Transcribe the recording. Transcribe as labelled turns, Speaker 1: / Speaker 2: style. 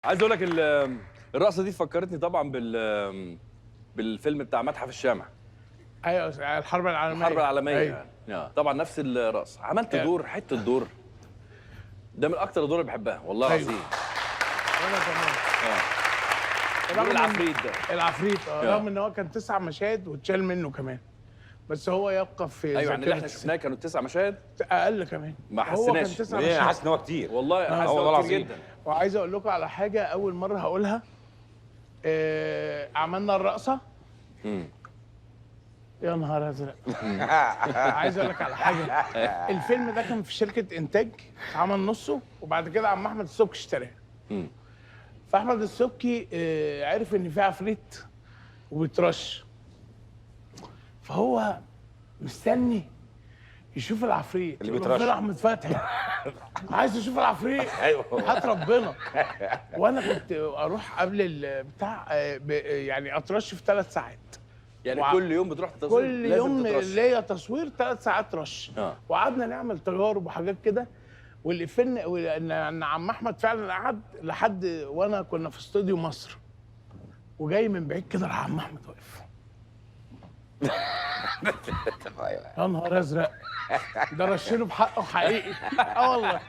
Speaker 1: عايز اقول لك الرقصة دي فكرتني طبعا بالفيلم بتاع متحف الشمع.
Speaker 2: ايوه، الحرب العالميه.
Speaker 1: الحرب العالميه.
Speaker 2: أيوة.
Speaker 1: يعني طبعا نفس الرقص. عملت
Speaker 2: أيوة.
Speaker 1: دور، حتة دور ده من اكتر الدور اللي بحبها والله
Speaker 2: أيوة.
Speaker 1: العظيم.
Speaker 2: وانا كمان.
Speaker 1: دور
Speaker 2: رغم إن-
Speaker 1: العفريت ده.
Speaker 2: العفريت، رغم ان هو كان 9 مشاهد واتشال منه كمان، بس هو يبقى في
Speaker 1: ايوه، يعني اللي احنا
Speaker 2: ذاكرة.
Speaker 1: شفناه كانوا 9 مشاهد.
Speaker 2: اقل كمان.
Speaker 1: ما
Speaker 2: هو كان
Speaker 1: حسيناش.
Speaker 2: 9
Speaker 3: ليه؟ انا
Speaker 2: مشاهد.
Speaker 3: حاسس ان هو كتير.
Speaker 1: والله انا حاسس إن
Speaker 3: والله
Speaker 1: هو كتير
Speaker 3: العظيم.
Speaker 1: جدا.
Speaker 2: وعايز اقول لكم على حاجة اول مرة هقولها. عملنا الرقصة. يا نهار ازرق. عايز اقول لك على حاجة. الفيلم ده كان في شركة انتاج، اتعمل نصه وبعد كده عم احمد السبكي اشتراه. فاحمد السبكي عرف ان في عفريت وبيترش، فهو مستني يشوف العفريت
Speaker 3: اللي
Speaker 2: يقول له
Speaker 3: بيترش.
Speaker 2: فين احمد فتحي؟ عايز اشوف العفريت.
Speaker 3: ايوه.
Speaker 2: هات ربنا. وانا كنت اروح قبل البتاع، يعني اترش في 3 ساعات.
Speaker 1: يعني كل يوم بتروح تصوير؟
Speaker 2: كل
Speaker 1: لازم
Speaker 2: يوم
Speaker 1: تترش.
Speaker 2: ليا تصوير 3 ساعات رش. وقعدنا نعمل تجارب وحاجات كده. والفن ان عم احمد فعلا قعد لحد وانا كنا في استوديو مصر، وجاي من بعيد كده راح عم احمد واقف. يا نهار ازرق، ده رشينه بحقه حقيقي. اه والله.